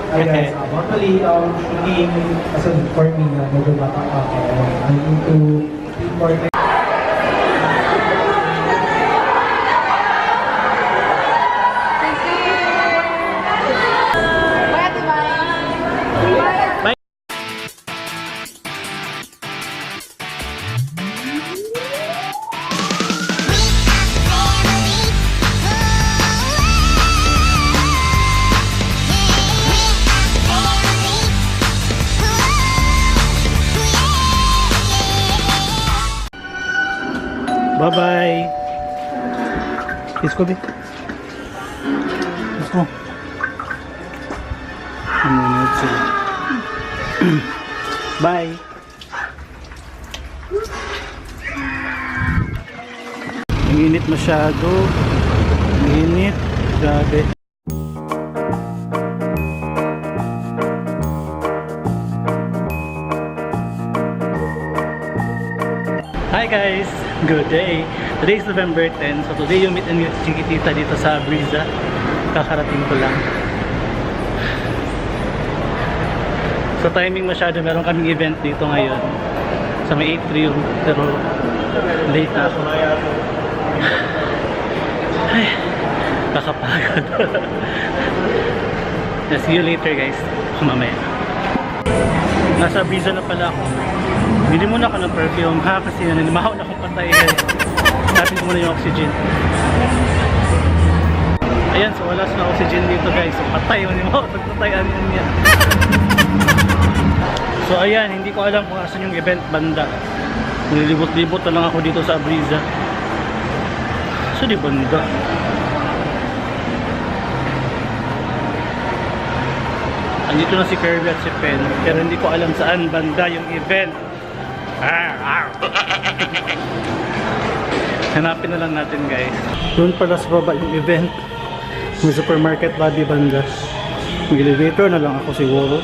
Hi guys, actually, shooting, as for me, na medyo bata pa ako, I'm into more. Bye-bye. Let's go, babe. Let's go. Nanonood sila. Bye. Ang init masyado. Ang init. Grabe. Hi guys! Good day! Today is November 10. So today yung meet and greet si Chiquitita dito sa Abreeza. Kakarating ko lang. So timing masyado, meron kaming event dito ngayon sa may atrium, pero late na ako. Ay, kakapagod. Yeah, see you later, guys. Mamaya. Nasa Abreeza na pala ako. Bili muna ako ng perfume ha, kasi naninimahaw na akong patay, guys. Hanapin ko muna yung oxygen. Ayan, so wala na oxygen dito, guys. So patay, manimahaw. Pagpatay, ano yun yan. So ayan, hindi ko alam kung asan yung event banda. Nilibot-libot na lang ako dito sa Abreeza. So di banda? Andito na si Kirby at si Pen, pero hindi ko alam saan banda yung event. Ah, ah. Hanapin na lang natin, guys. Doon pala sa baba yung event. May supermarket lobby banda. Mag-elevator na lang ako siguro.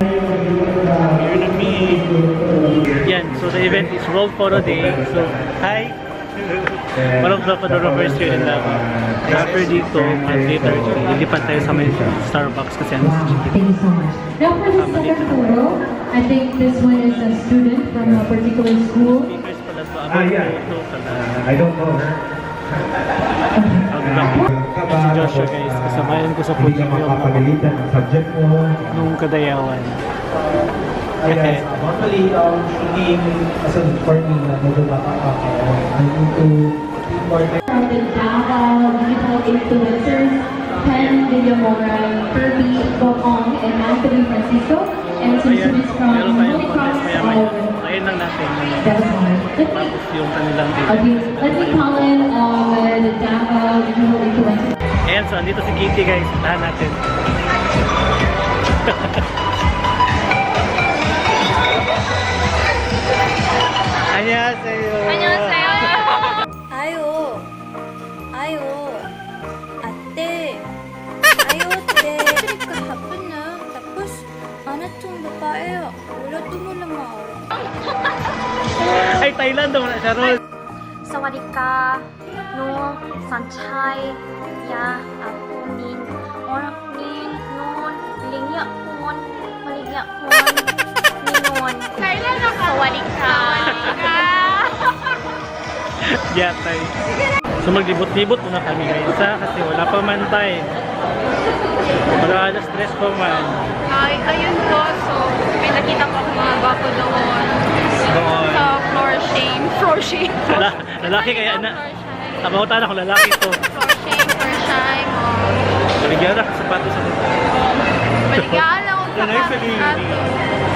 Here na me. Yan, so the event is World Photo Day. So, hi! One of the photographers here in Davao. After dito, at later, lilipat tayo sa may Starbucks kasi ano si Chiquita. Thank you so much. Now for the second photo, I think this one is a student from a particular school. Speakers pala to. Ah, About yeah. photo pala. I don't know her. I'll be back. Si Joshua, guys, kasamayan ko sa Hindi ka podium mapapagalitan ng subject mo. Nung Kadayawan. Hi guys, actually, shooting, as for me, na medyo bata pa ako, I'm into more From the Davao Digital Influencers, Ken Villamora, Kirby Bokong, and Anthony Francisco, and some Ayan, students from meron tayong Holy contest Cross maya-maya. of Ayun lang natin. Davao. Let me, Tapos yung kanilang okay, event. let me call in the Davao Digital Influencers. Ayan, so andito si Kitty, guys. Puntahan natin. 안녕하세요. 안녕하세요. 아유, 아유, ate. Ayo, te. Kahapon na. Tapos, ano tong babae? Wala tumulamaw. Ay, Thailand daw na siya ron. สวัสดีค่ะหนูสัญชัยยาอาปูนินอรนินนูนลิงยะพูนมาลิงยะพูนนินนสวัสดีค่ะ Yatay. So maglibot-libot muna kami, guys, ha? Kasi wala pa man time. Wala, alas 3 pa man. Ay, ayun po. So, may nakita po ako mga gwapo doon. Doon. Sa floor shame. Floor shame. Lalaki kaya na. Floor shame. Tabaw na kung lalaki to. Floor shame, floor shame. Oh. Baligyan na sapatos sa Maligya lang ako Yan ay sapatos ato.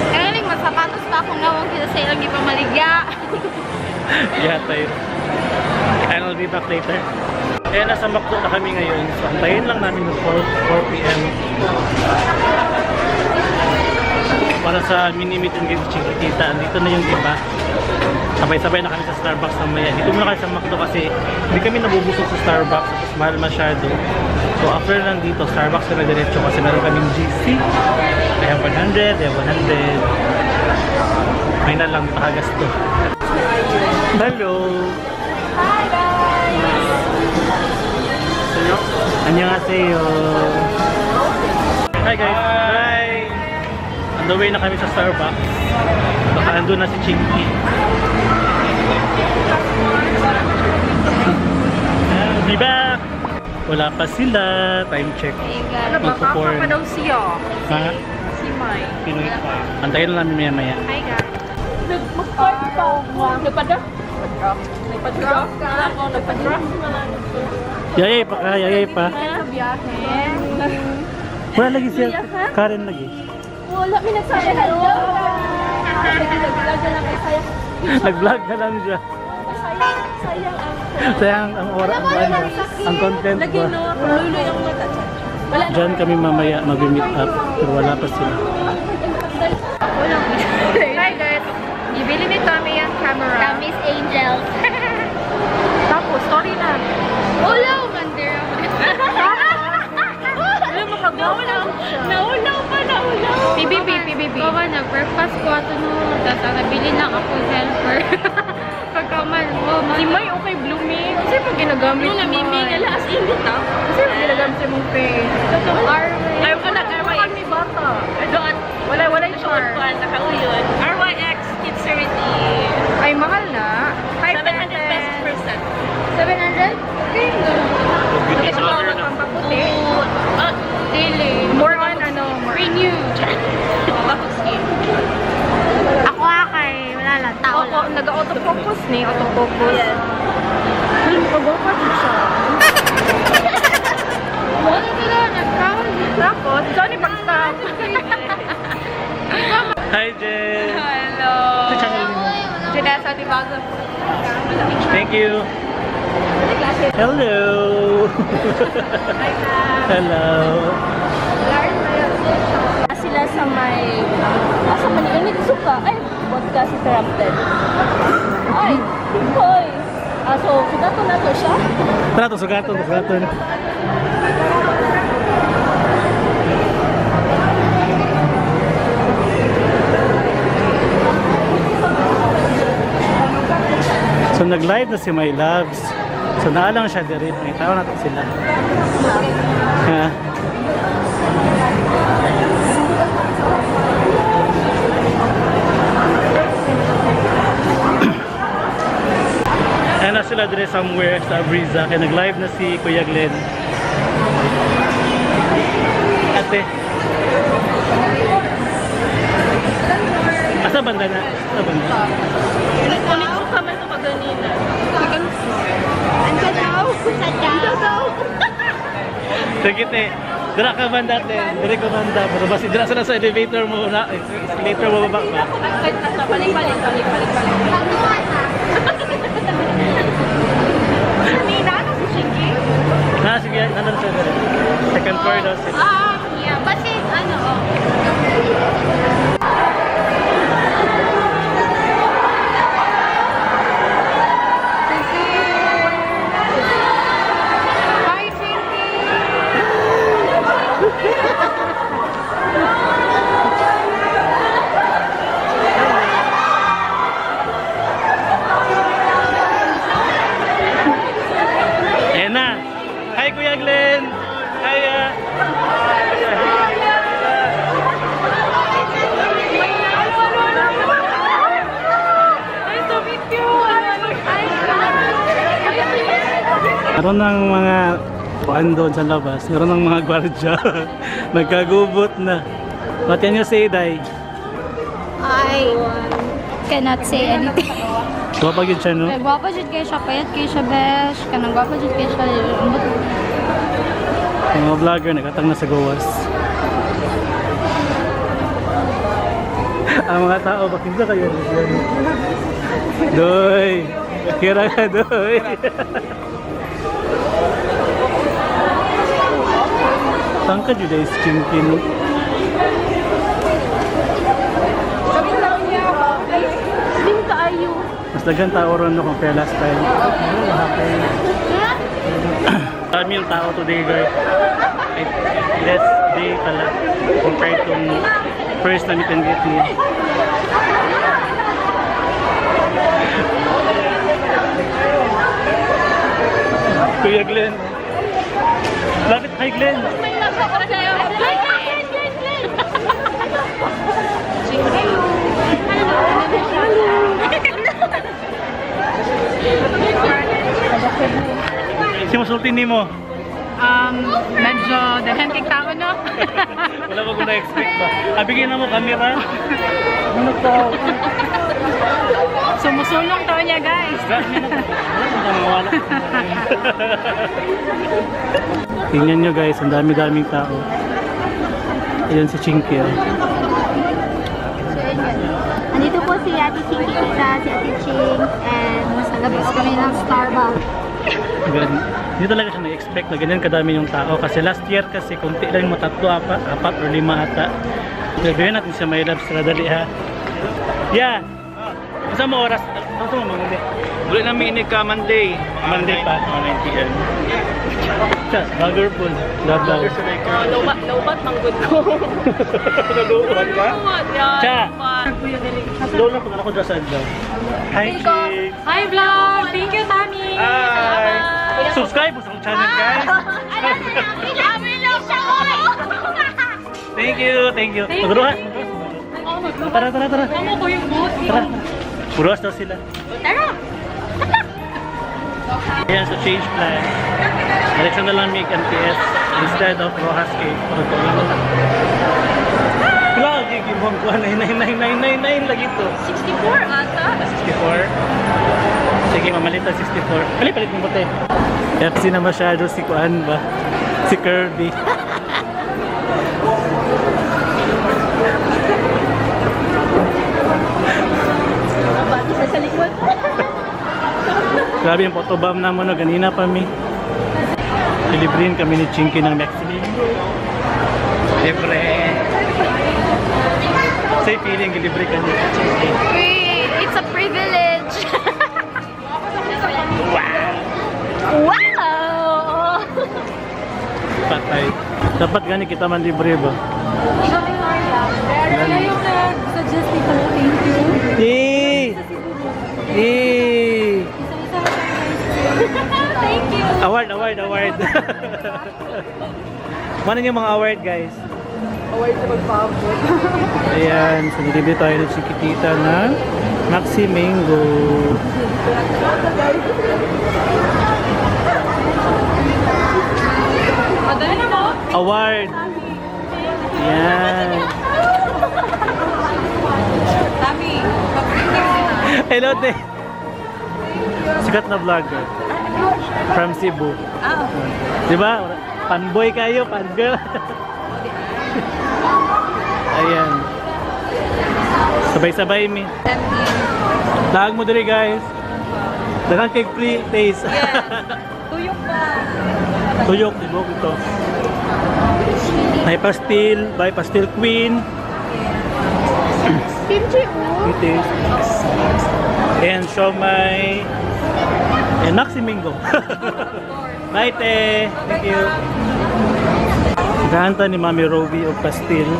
Kaya lang, masapatos pa akong nawang kita sa ilang ipa maligya. Yatay. And I'll be back later. Eh, nasa McDo na kami ngayon. So, antayin lang namin ng 4 p.m. para sa mini meet and greet si Chiquitita. Andito na yung iba. Sabay-sabay na kami sa Starbucks mamaya. Dito muna kami sa McDo kasi hindi kami nabubusog sa Starbucks. Tapos mahal masyado. So after lang dito, Starbucks kami diretso kasi meron kaming GC. I have 100, I have 100. May na lang pakagasto. Hello! Hi guys! Annyeonghaseyo. Hi guys. Hi. On the way na kami sa Starbucks. Baka andun na si Chinky. Be back! Wala pa sila. Time check. Ano ba? Magpo-four. Kaka pa daw siya. Ha? Si Mai. Pinoy pa. Antayin na namin maya maya. Hi guys. Nag-park pa. Nagpa-draft? Nagpa-draft ka? Ako, nagpa-draft. Yayay pa ka, yayay pa. Sa biyahe. Wala lagi siya. Karen lagi. Wala, may nagsabi. Hello. Nag-vlog na lang kay sayang. Nag-vlog na lang siya. Sayang, sayang ang... Sayang ang oras, ang, ano, ang content Lagi ba. no, lulo yung mata. Wala na. Diyan kami mamaya mag-meet up pero wala pa sila. Hi guys. Ibili ni Tommy ang camera. Tommy's Angels. Tapos, story na. Ulaw man there. Alam mo, kagawa lang siya. Naulaw pa, naulaw. PBB, PBB. Kawa na, breakfast ko ato no, tapos ang nabili lang ako helper. Pagkaman mo, Si May okay blooming. Kasi pag ginagamit Blue, namiming, ala, as in dito. Kasi pag ginagamit sa mong face. Ay, wala, RYX. May bata. Wala, wala yung char. Nakauyon. RYX Kids 30. Ay, mahal na. Hi, 700 pesos per set. 700? Okay. Kasi mga pampaputi. Ah, daily. More on ano, more. Renew. Bakit skin? Ako ah, kay wala lang, tao Opo, nag-autofocus ni, autofocus. Yes. Alam mo, kagwapa din siya. Wala sila, nagkaon. Tapos, Johnny Pagstop. Hi Jen! Hello. Sa channel mo. Janessa Divago. Thank you. Hello. Hello. Sila sa may, asa man init suka. Ay, vodka si Trampton. Ay, hoy. Ah, so, sugaton na to siya. Tara to, sugaton, sugaton. So nag-live na si My Loves. So naalang siya diri, may tao na to sila. Ha? Ayan na sila dire somewhere sa Abriza. Kaya nag-live na si Kuya Glenn. Ate. Asa banda na? Asa banda? Ulit suka man to kaganina. Andiyan daw. Andiyan daw. Sige te. Dira ka banda te. Dira ka banda. Pero basta dira sila sa elevator mo na. Escalator mo baba ba? Balik, balik, balik, balik, balik. Nina, ano si Shinky? Na sige, nandun siya dire. Second floor daw sila. Ah, yeah. Basta, ano, oh. Hi, Shinky! Ayan na. Hi Kuya Glenn. Hi. Ah. Nice to meet you! Meron ng mga kuan doon sa labas. Meron ng mga gwardiya. Nagkagubot na. What can you say, Day? I cannot say anything. Gwapa yun siya, no? Ay, gwapa jud kayo siya, payat kayo siya, besh. Kanang gwapa jud kayo siya. Ambot. Yung mga vlogger nagatang na sa gawas. Ang mga tao, bakit ba kayo? Doy! Kira ka, doy! Tangka jud ay chinkin. Slim kaayo. Mas daghan tao ron no compare last time. Dami yung tao today, guys. Ay, less day pala compared to first na meet and greet niya. Kuya Glenn. Lapit kay Glenn. Glenn, Glenn, Glenn, Glenn! Si masulti nimo. Medyo daghan kay tao, no? Wala ba kung na-expect ba? Abigyan na mo camera. Ano to? Sumusulong tao niya, guys. Grabe na. Wala kang mawala. Tingnan nyo guys, ang dami-daming tao. Ayan si Chinky. Oh. Andito po si Ate Chinky Tita, si Ate Ching, and sa labas kami ng Starbucks. Ganun. Hindi talaga siya na-expect na ganyan kadami yung tao. Kasi last year kasi konti lang yung mga tatlo, apat, apat or lima ata. Gagawin natin siya may labs. Tara, dali ha. Yeah! Asa mo oras? Asa mo manguli? Wala namin ini ka Monday. Monday pa. Mga 9 p.m. Siya, vlogger po. Love. Lobat, lobat, manggod ko. Nag-uuwan ka? Yeah, Cha! lobat. Lolo ko na ako dyan sa adlaw. Hi, Chicks! Hi, vlog! Thank you, Tami! Hi! Subscribe sa akong channel, guys! Thank you, thank you. Thank you. Magruha. Oh, magluha. Tara, tara, tara. Amo ko yung boat. Tara. Puros daw sila. Tara! Ayan, so change plan. Diretso na lang make MTS instead of Rojas Cave. Lagi, gimong ko. 99999 lagi to. 64 ata. 64. Sige, mamalit ang 64. Palit, palit ng bote. FC na masyado si Kuan ba? Si Kirby. Bago sa likod. Grabe yung photobomb na mo no, ganina pa mi. Deliverin kami ni Chinky ng Mexico. Libre. Say feeling, gilibre ka ni Chinky. Wait, it's a privilege! Wow! Wow! Patay. Dapat gani kita man libre ba? Ikaw, Victoria. Sila yung nag-suggest nito. Thank you. Yay! Sa Cebu. Yay! Isa-isa lang tayo. Thank you. Award, award, award. Ano yung mga award, guys? Award na magpaabot. Ayan, so nilibre tayo ng Chiquitita ng Maxi Mango. Madali na mo. Award! Ayan. Tami, paprinting sila. Hello, te. Sikat na vlogger. From Cebu. Ah, Di ba? Panboy kayo, pangirl. Ayan. Sabay-sabay mi. Dahag mo diri guys. Daghang kay free taste. Tuyok ba? Tuyok, tibok ito. May pastil, by Pastil Queen. Kimchi, oh! Free taste. And siomay. And Maxi Mingo. Bye, te. Thank you. Gahanta ni Mami Roby og pastil.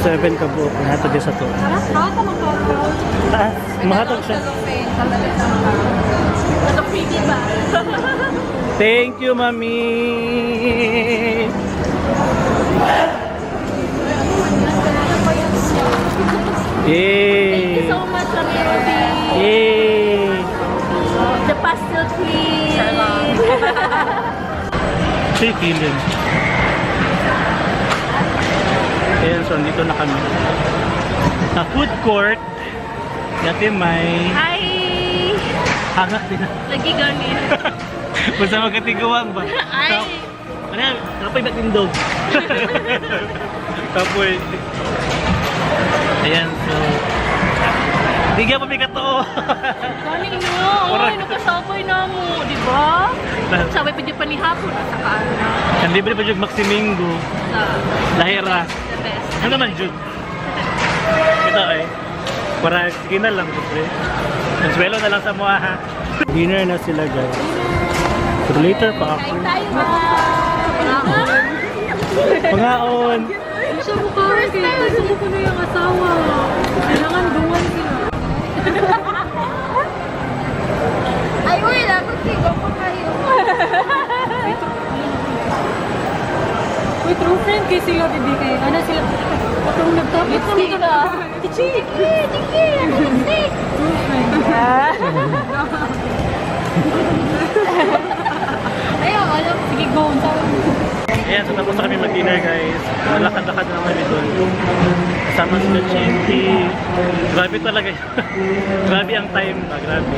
7 ka buok nahatag sa to. Tara, tama ka. Ah, mahatag siya. Ito pretty ba? Thank you, Mami. Yay! Thank you so much, Mami Ruby. Yay! The pastel queen. Say feeling. Ayan, so andito na kami. Sa food court, dati may Hi! hangak din. Lagi gani. Basta magkatiguan ba? Ay! Ano yan? Kapoy ba't indog? Kapoy. Ayan, so... Hindi ka pa may katoo. Gani no. Ay, nakasabay na mo, di ba? Sabay pa di pa ni hapon at saka ano. Ang libre pa yung Maximingo. Sa Lahira. the best. Ano naman, Jude? Ito eh. Para sige na lang, pre. Consuelo na lang sa mua, ha? Dinner na sila, guys. Pero later pa ako. Tayo ba? Pangaon! Siya mukha kay sumuko na yung asawa. Kailangan dungan sila. Ay, uy, lagot kay Gopo kayo. True friend kay sila, bibi kay. Ano sila? Atong nagtapit na Lipstick ka. Tiki! Tiki! Lipstick! True friend. Ayaw, alam. Sige, go. Ayan, so tapos na kami mag-dinner, guys. Nalakad-lakad na kami doon. Kasama sila Chinky. Grabe talaga yun. Grabe ang time ba? Grabe.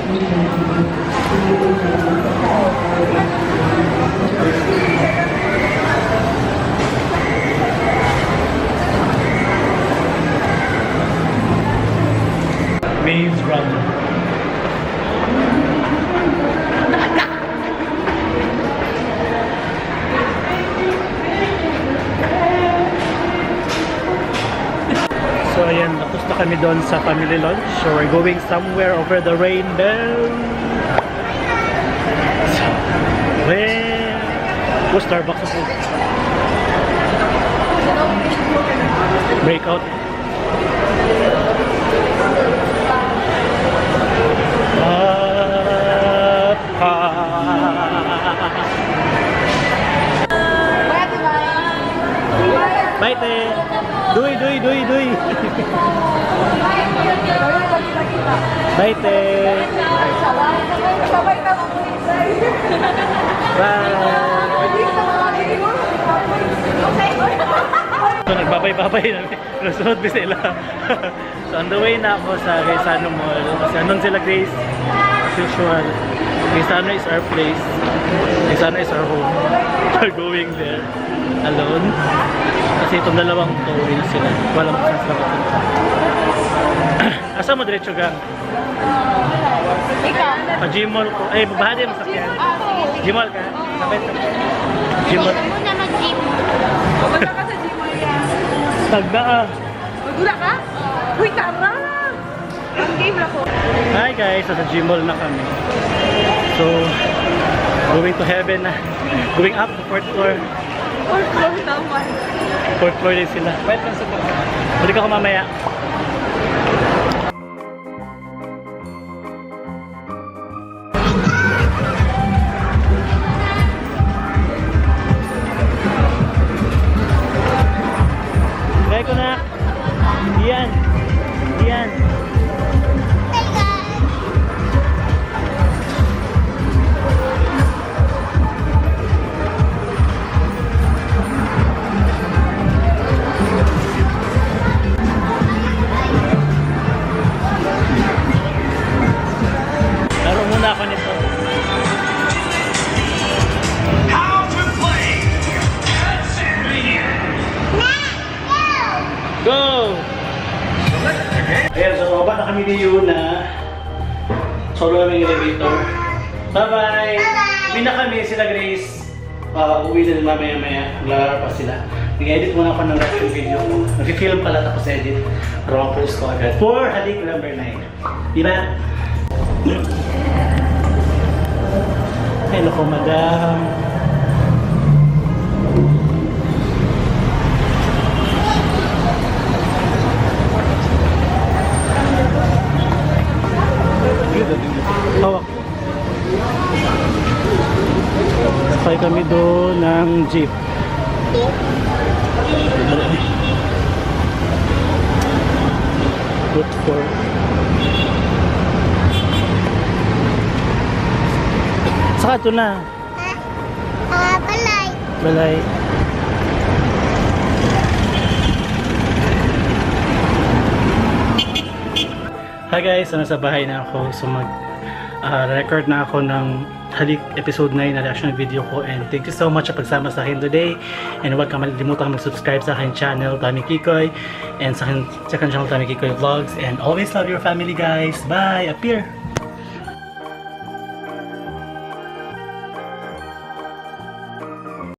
Maze Runner. So ayan, tapos na kami doon sa family lunch. So we're going somewhere over the rainbow. So, where? Oh, Starbucks ako. Breakout. Bye, te. Duy, duy, duy, duy. Bye, te. Bye. So, nagbabay-babay na. Nasunod ba sila? So, on the way na ako sa Gaisano Mall. Kasi andun sila, Grace. As usual. Gaisano is our place. Gaisano is our home. We're going there alone. Kasi itong dalawang to, uwi na sila. Walang kung saan sila papunta. Asa mo diretso gang? Ikaw. Pa Gmall ko. Eh, bahagi mo sakyan. Gmall ka? Sabay ka. Gmall. Muna mag-gym. Pupunta ka sa gym, Maria. Tagda ah. Magdula ka? Uy, tara! Ang game lang ko. Hi guys, nasa Gmall na kami. So, going to heaven na. Going up to fourth floor. Fourth floor naman. Fourth floor din sila. Wait lang sa Balik ako mamaya. Gaya ko na. Iyan. Iyan. Laro muna ako nito. How to play! Go! Ayan, so baba na kami ni Yuna. Solo namin yung elevator. Bye-bye! Uwi na kami, sila Grace. Uwi na din mamaya-maya. Maglalaro pa sila. Nag-edit muna ako ng reaction video ko. Nag-film pala tapos edit. Para ma-post ko agad. For Halik number 9. Di ba? Hello ko, madam. Hawak. Sakay kami doon ng jeep. Route 4. Saka ito na. Ah, balay. Balay. Hi guys, so nasa bahay na ako. So mag record na ako ng Halik episode 9 na reaction video ko, and thank you so much sa pagsama sa akin today, and huwag kang malilimutang mag-subscribe sa akin channel Tami Kikoy and sa akin second channel Tami Kikoy Vlogs, and always love your family, guys. Bye! Appear!